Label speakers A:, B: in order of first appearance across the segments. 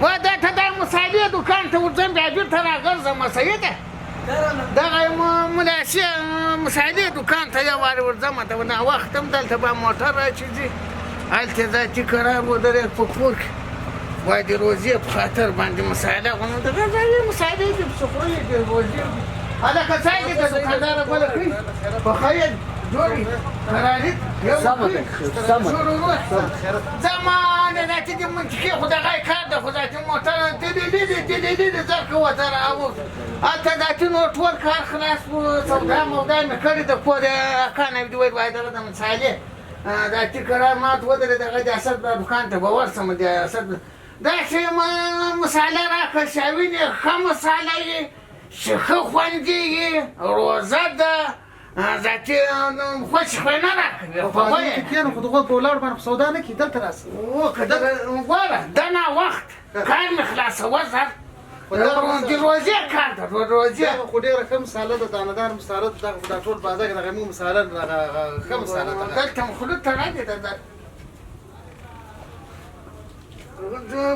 A: و دا ته دا مصالې دوکان ته ورځم، بیا بېرته راګرځم. صحیح ده، دغه ملاسې مصالې دوکان ته یو وارې ورځم. ته ناوخته هم دلته به موټر راچي ځي، هلته ذاتي قرار ودرېد په کور کې. وای د روزې په خاطر باندې مساله غواړم، دغه ځای مصالې دې پسې خوري د روزې. هلکه ځای دې د دوکانداره بله کوي په خیر جوړې قراري.
B: سمه ده، سمه.
A: زمانه ذاتي د منطقې خو دغه کار ده، خو ذاتي موټر دلې لیدې دلې لیدې زر که ورته راوښت. هلته ذاتي نور ټول کار خلاص و، سودا مودا مې کړې د کور اکا نه دې ویل، وای دغه د مصالې ذاتي قرار مات ودرېد. دغه د اسد دوکان ته به ورسم، د اسد داسې مساله راکړه چې وینې ښه مساله یې چې ښه خوندي یې، روزه ده ذاتي خوشې خو نه راکوي.
C: خو یې کښېنه، خو دغه په ولاړ باندې سودا نه کړي، دلته راسه.
A: وکړه ګوره دا ناوخت کار مې خلاصوه زر د روزې کار ده، روزې.
C: دغه خو ډېره ښه مساله ده، دانهدار مساله ده. دغه دا ټول بازار کې دغه موږ مساله دغه ښه مساله ده.
A: دلته مې خوله تړلې ده.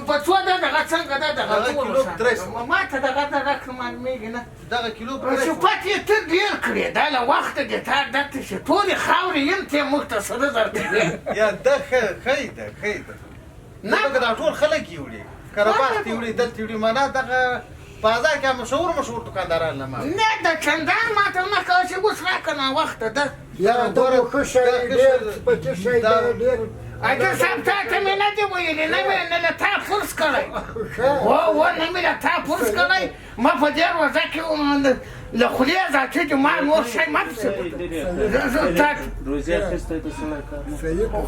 A: په څو ده دغه؟ څنګه ده دغه؟
C: دغه کیلو 300.
A: ما ته دغه د رقم معلومېږي نه.
C: دغه کیلو 300.
A: صفت یې ته ډېر کړې، دا له وخته دې تا دلته چې ټولې خاورې یم ته موږ ته سره زر کوې.
C: یا ده ښه ښه ده، ښه ده.
A: نه
C: دغه دا ټول خلک یې وړي، قرهباغ ته یې وړي، دلته یې وړي، معنا دغه بازار کې مشهور مشهور دکانداران له ما.
A: نه د چندان ما ته نه کوه چې اوس راکړه، ناوخته ده.
B: یا دغه ښه شی ډېر پکې شی دی ډېر.
A: اجر صاحب تا ته مې نه دي ویلي، نه مې نه له تا پرس کړی و و نه مې له تا پرس کړی. ما په دې روزه کې له خولې ذاتي دې ما نور شی مه پسې.
D: روزي اخیستی د سړی کار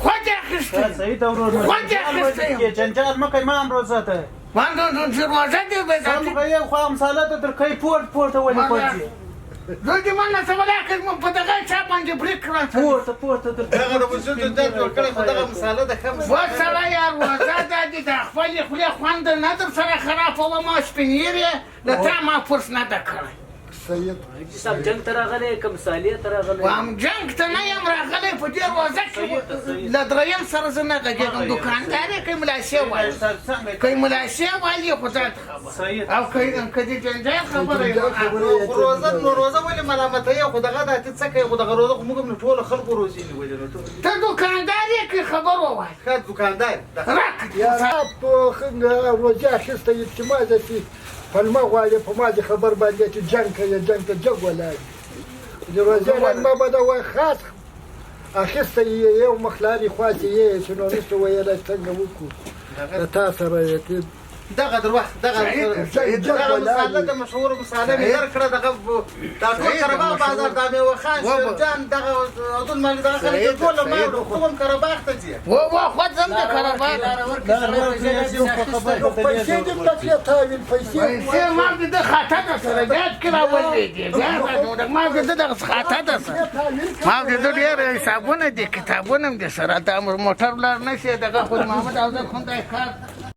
A: خو دې اخیستی،
D: صحیح ده ورور،
A: خو دې اخیستی.
D: جنجال مه کوئ، ما هم روزه ده.
A: ما چې روزه دې به
D: سم یې خو مساله ته تر کوي پورته پورته ولې پوځي؟
A: زه دې منه څه ولاکه په دغه چا باندې بریک کړم.
D: پورته پورته در
C: دغه د وجود درد ورکړی، خو دغه مساله ده ښه مساله.
A: وسړیه روزه ده دې، د خپلې خولې خوند نه در سره خرابوم. سپینیرې له تا ما پرس نه ده کړی.
B: سید
E: حاجي صاحب جنګ ته راغلی که مصالې ته راغلی؟
A: وام جنګ ته نه یم راغلی، په دې روزه کې له دریم سره زه نه غږېږم. دوکاندار یې که ملاسې والي، که ملاسې والي خو ځان ته خبره او که د جنجال خبره یې.
C: خو روزه نو روزه ولې ملامتوې؟ خو دغه د ته څه کوې؟ خو دغه روزه خو موږ هم ټولو خلکو روزې نیولې. نو
A: ته دوکاندار یې که خبر ووایې؟
C: ښه دوکاندار
A: راکړه.
B: یا په روزه اخیستی اجتماع ده چې پلمه غواړي په ما دې خبر باندې چې جنګ کوي، جنګ ته جګ ولاړ د روزې لمه به د وای خاص اخیستی یو مخ لارې خواته یې چې نو نشو ویلی څنګه وکړو له تا سره یې.
C: دغه دروخ دغه دغه مساله د مشهور مساله مې درکړه. دغه دا ټول قرهباغ بازار، دا میوه خان، شیرجان، دغه عبدال مالک، دغه خلک ټول ما کوم قرهباغ ته ځي.
A: و و خو ځم د قرهباغ.
B: پیسې دې پکې تاویل پیسې.
A: پیسې ما دې د خاطه ده سره یاد کې راولې دي، بیا ما دې دغه خاطه ده سره، ما دې د ډېر حسابونه دي، کتابونه هم دي سره. دا موټر لار نه شي دغه خو محمد افضل خون دا کار.